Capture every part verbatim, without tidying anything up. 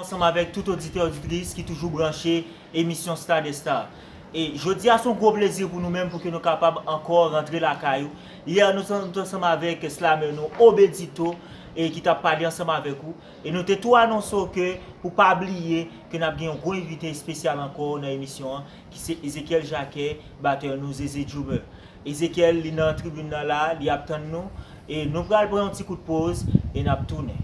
Ansanm avèk tout oditè, oditris ki toujou branche emisyon Star des Stars. E jodi a se yon gwo plezi pou nou menm pou ke nou kapab ankò rantre lakay ou. Yè nou t, nou t ansanm avèk slamè nou Obedito e ki t ap pale ansanm avèk ou. E nou te tou anonse w ke pou pa bliye ke n ap gen yon gwo envite espesyal ankò nan emisyon an, ki se Ezekiel Jacquet, batè nou Zeze Drummer. Ezekiel, li nan tribin nan la, li ap tann nou. E nou pral pran yon ti kout poz e n ap tounen.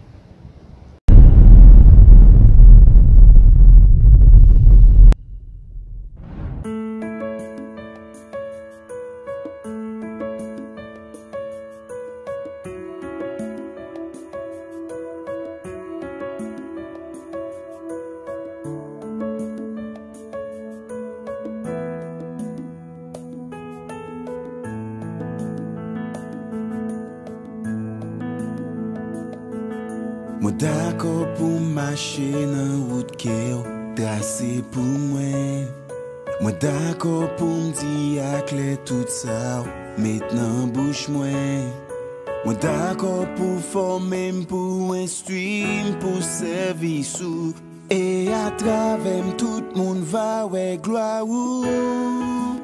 Mwen dakò pou m mache nan wout ke w trase pou mwen. Mwen dakò pou m di aklè tout sa w met nan bouch mwen. Mwen dakò pou fòme m, pou enstwi m, pou sèvis ou. E atravè m, tout moun va wè glwa ou.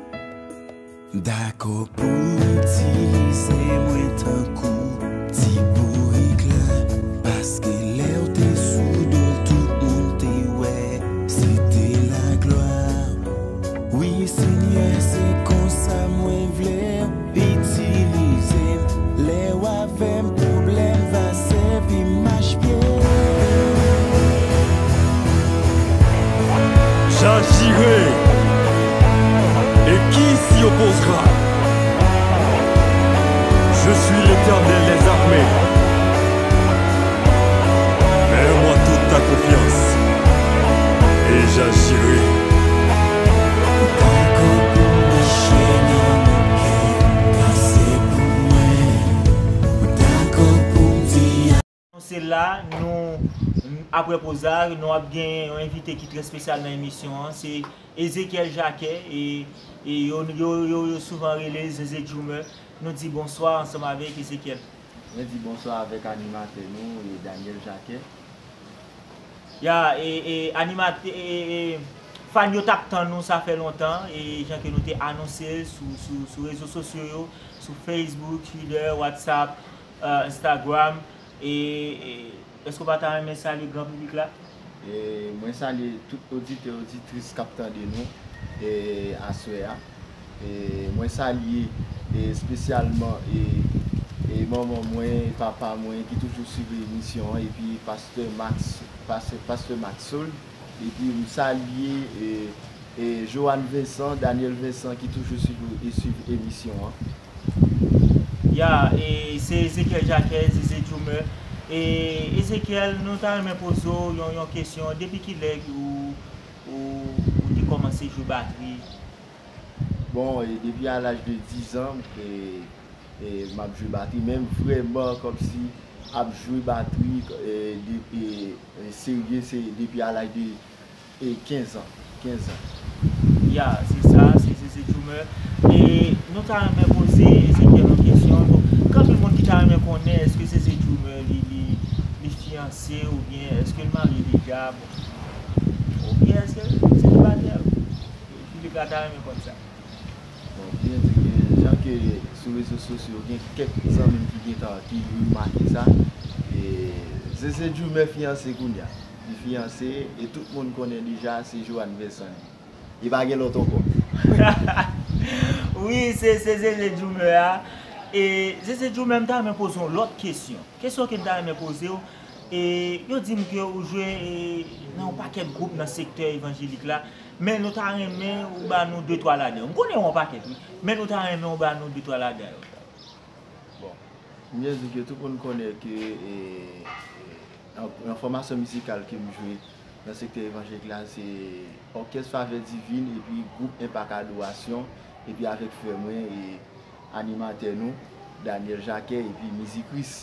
Dakò pou itilize mwen tankou ti bourik la, paske lè w te sou do, tout moun te wè, se te laglwa. Wi, Senyè, se konsa mwen vle w itilize m. Lè w avè m, pwoblèm va sèvi m machpye. J'agirai, et qui s'y opposera? Je suis l'Éternel des armées. Mets en moi toute ta confiance, et j'agirai. Ou dakò pou m mache nan wout ke w trase pou mwen. Ou dakò pou m di. Se la, nou, apre poz la, nou ap gen yon envite ki trè espesyal nan emisyon an. Se Ezekiel Jacquet, e, e yo, yo, yo, yo souvan rele Zeze Drummer. Nou di bonswa ansanm avèk Ezekiel. Mwen di bonswa avèk animatè nou, e, Daniel Jacquet. Ya, e, e, animatè, e, e, fan yo t ap tann nou, sa fè lontan, e jan ke nou te anonse l sou, sou, sou rezo sosyo yo, sou Facebook, Twitter, WhatsApp, e, Instagram, e, e, èske w pa ta renmen salye gran piblik la? E, mwen salye tout oditè, oditris k ap tande nou, e, aswè a. E, mwen salye, e, espesyalman, e, e, manman mwen, papa mwen ki toujou swiv emisyon an, epi pastè Max, pastè, pastè Maxol, epi m salye, e, e, Joanne Vincent, Daniel Vincent ki toujou swiv, e, swiv emisyon an. Ya, e, se Ezekiel Jacquet, Zeze Drummer. E, Ezekiel, nou ta renmen poze w yon, yon kesyon. Depi kilè ou, ou, ou te kòmanse jwe batri? Bon, e, depi a laj de diz an, e, e, m ap jwe batri, men m vrèman kòmsi ap jwe batri, e, de, e, e, serye, se depi a laj de, e, kenz an. Kenz an. Ya, se sa, se, se, se Zeze Drummer. E nou ta renmen poze Ezekiel yon kesyon. Bon, gen anpil moun ki ta renmen konnen, èske Zeze Drummer, li, li, li fiyanse oubyen èske l marye deja? Bon. Oubyen èske l selibatè? Piblik la ta renmen konn sa. Bon, byen di ke, jan ke sou rezo sosyo, gen kèk zanmi m ki gentan, ki remake sa. E, Zeze Drummer fiyanse kounye a. Li fiyanse, e tout moun konnen deja, se Joanne Vincent li. E pa gen lòt ankò. Wi, se, se Zeze Drummer a. E, Zeze Drummer, m ta renmen poze w lòt kesyon. Kesyon ke m ta renmen poze w, e, yo di m ke ou jwe, e, nan yon pakèt gwoup nan sektè evanjelik la, men nou ta renmen ou ba nou de twa ladan yo. M konnen w yon pakèt, wi, men nou ta renmen ou ba nou de twa ladan yo. Bon, m byen di ke tout moun konnen ke, e, e, nan, nan fòmasyon mizikal ke m jwe nan sektè evanjelik la, se Òkès Favè Divin epi gwoup Enpak Adorasyon, epi avèk frè mwen, e, animatè nou, Daniel Jacquet, epi Mizik Ris.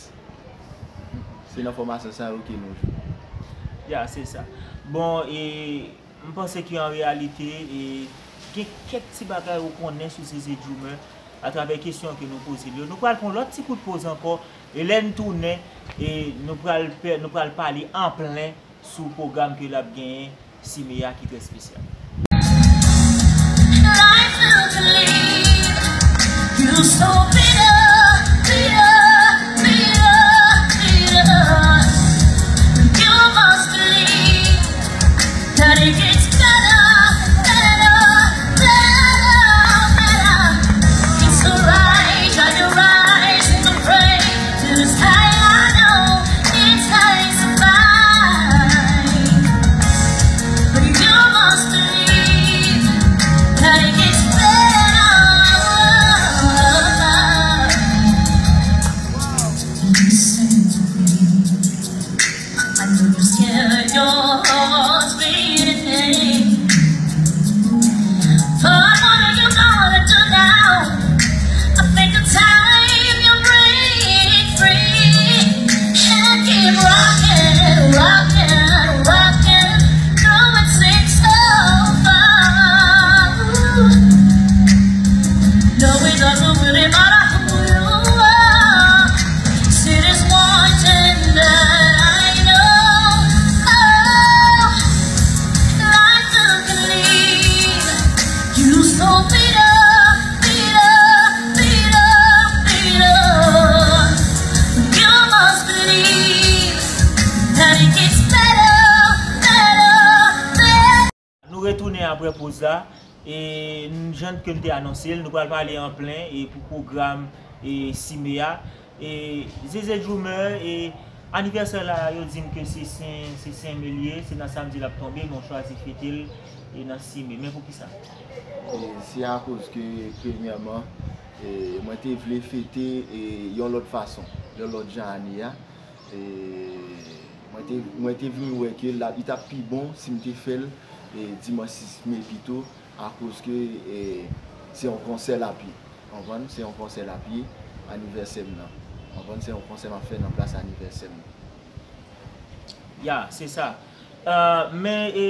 Se nan fòmasyon sa yo ke nou jwe. Ya, se sa. Bon, e, m panse ke an reyalite, e, gen kèk ti bagay ou konnen sou Zeze Drummer atravè kesyon ke nou poze l yo. Nou pral pran lòt ti kout poz ankò, e lè n tounen, e nou pral pè-, nou pral pale an plen sou pwogram ke l ap genyen sis me a ki trè espesyal. Nou retounen apre poz la. E n, jan ke n te anonse l, nou pral pale an plen e pou pwogram e sis me a. E Zeze Drummer, e anivèsè la, yo di m ke se sis, se sis me l ye, se nan samdi l ap tonbe, men w chwazi fete l e nan sis me. Men poukisa? E se akoz ke, premyèman, e mwen te vle fete e yon lòt fason, yon lòt jan ane a. E mwen te, mwen te vin wè ke l ap, li t ap pi bon si m te fè l e dimanch sis me pito, akoz ke e se yon konsè l ap ye. Konprann? Se yon konsè l ap ye, anivèsè m nan. Konprann? Se yon konsè m ap fè nan plas anivèsè m nan. Ya, se sa. E, men, e,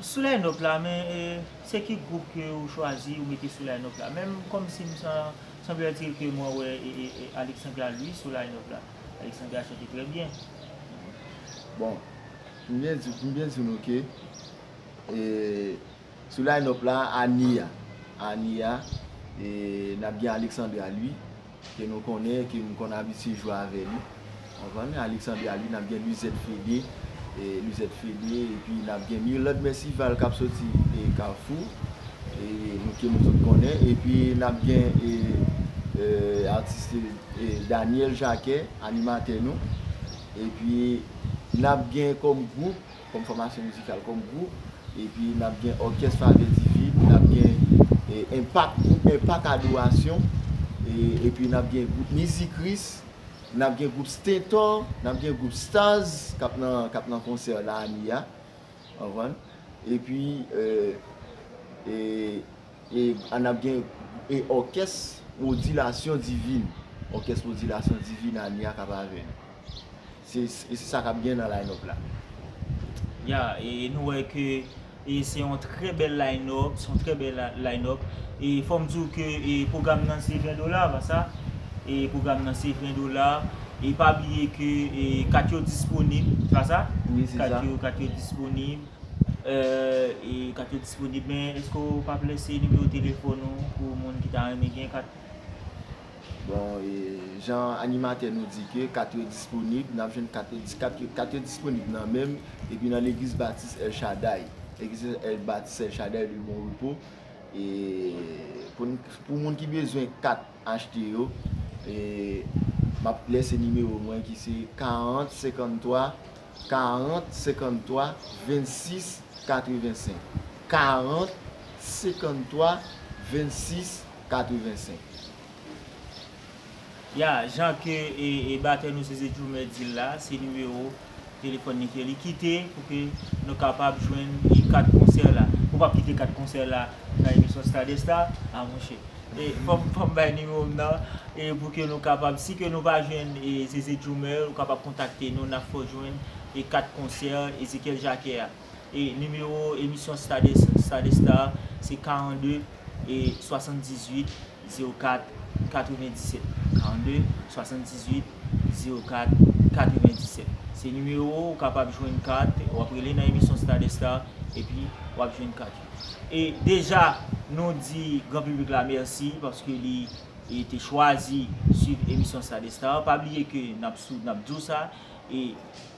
sou line-up la, men, e, se ki gwoup ke ou chwazi, ou mete sou line-up la? Menm kòmsi m san, sanble di ke mwen wè, e, e, e, Alexandra Louis sou line-up la. Alexandra chante trè byen. Bon, m byen di, m byen di nou ke, e, sou line-up la, ane a, ane a, e, n ap gen Alexandra Louis, ke nou konnen, ke m konn abitye jwe avè li. Konprann? Alexandra Louis, n ap gen Lizette Fédé, e, Lizette Fédé, epi n ap gen Mirlande Mercival k ap soti, e, Kafou, e, nou, ke nou tout konnen, epi n ap gen, e, e, atis, e, Daniel Jacquet, animatè nou, epi n ap gen kòm gwoup, kòm fòmasyon mizikal, kòm gwoup, epi n ap gen Òkès Favè Diven, n ap gen, e, Enpak, gwoup Enpak Adorasyon, e, epi n ap gen gwoup Mizi Kris, n ap gen gwoup Stentor, n ap gen gwoup Stars k ap nan, k ap nan konsè la ane a, konprann? Epi, e, e, e, n ap gen, e, Òkès Modilasyon Diven, Òkès Modilasyon Diven ane a k ap avè nou. Se, e se sa k ap gen nan line-up la. Ya, e nou wè ke, e se yon trè bèl line-up, se yon trè bèl la, line-up. E fò m di w ke, e pwogram nan se ven dola, pa sa? E pwogram nan se ven dola. E pa bliye ke, e kat yo disponib, se pa sa? Wi, se sa. Kat yo, kat yo disponib. E, e kat yo disponib, men èske w p ap lese nimewo telefòn ou pou moun ki ta renmen gen kat? Bon, e, jan animatè nou di ke kat yo disponib, n ap jwenn kat yo dis-, kat yo, kat yo disponib nan men m, epi nan legliz Batis El Shaddai. Legliz El Batis El Shaddai de Bon Repos. E pou n, pou moun ki bezwen kat achte yo, e m ap lese nimewo mwen ki se karant senkanntwa, karant senkanntwa, vennsis katrevensenk. Karant senkanntwa, vennsis katrevensenk. Ya, jan ke, e, e, batè nou Zeze Drummer di l la, se nimewo telefòn li ke li kite pou ke nou kapab jwenn, e, kat konsè la. Ou p ap kite kat konsè la nan emisyon Star des Stars, a monchè. E fò m, fò m bay nimewo m nan, e pou ke nou kapab, si ke nou pa jwenn, e, Zeze Drummer, ou kapab kontakte nou, n ap fè w jwenn, e, kat konsè Ezekiel Jacquet a. E nimewo emisyon Star des, Star des Stars, se karannde, e swasanndizuit, zewo kat, katrevendisèt, karannde, swasanndizuit, zewo kat, katrevendisèt. Se nimewo ou kapab jwenn kat, w ap rele nan emisyon Star des Stars, epi w ap jwenn kat yo. E deja, nou di gran piblik la mèsi paske li, e, te chwazi swiv emisyon Star des Stars. Pa bliye ke n ap sou, n ap di w sa, e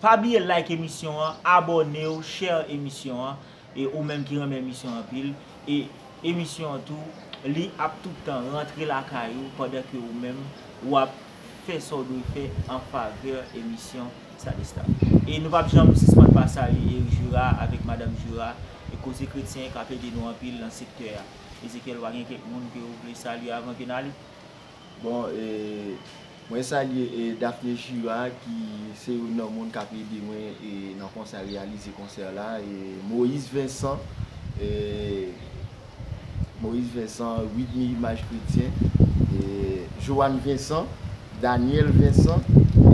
pa bliye like emisyon an, abòne w, share emisyon an, e ou menm ki renmen emisyon anpil, e emisyon an tou, li ap tout tan rantre lakay ou pandan ke ou menm w ap fè sa w dwe fè an favè emisyon Star des Stars. E nou p ap janm sispann pa salye Eric Jura avèk Madanm Jura, e Koze Kretyen k ap ede nou anpil nan sektè a. Ezekiel, w pa gen kèk moun ke w vle salye avan ke n ale? Bon, e, mwen salye, e, Daphné Jura, ki se youn nan moun k ap ede mwen, e, nan konsè a, reyalize konsè la, e, Moïse Vincent, e, Moïse Vincent, Whitney Image Chrétien, e, Joanne Vincent, Daniel Vincent,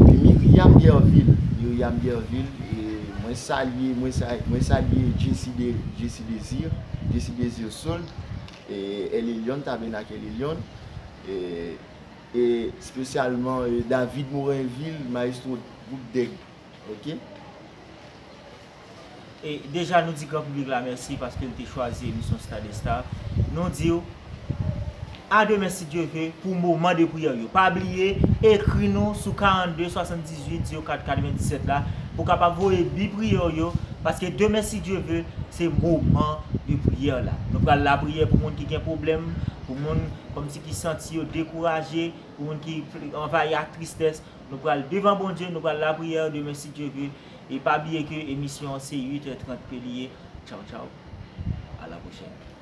epi Myriam Derville. Myriam Derville, e, mwen salye, mwen sa-, mwen salye Jessie De-, Jessie Désir, Jessie Désir Soul, e, El Elyon, Tabènak El Elyon, e, e espesyalman, e, David Morinville, mayestwo Gwoup Dèg. Ok? E deja nou di gran piblik la mèsi paske l te chwazi emisyon Star des Stars. Nou di w, a demen si Dye ve, pou moman de priyè yo. Pa bliye, ekri nou sou karannde swasanndizuit zewo kat katrevendisèt la pou w kapab voye bi priyè w yo, paske demen si Dye ve, se moman de priyè la. Nou pral lapriyè pou moun ki gen pwoblèm, pou moun kòmsi ki santi yo dekouraje, pou moun ki anvayi ak tristès. Nou pral devan Bondye, nou pral lapriyè demen si Dye ve. E pa bliye ke emisyon an se uit è trant ke li ye. Tchaw, tchaw. A la pwochèn.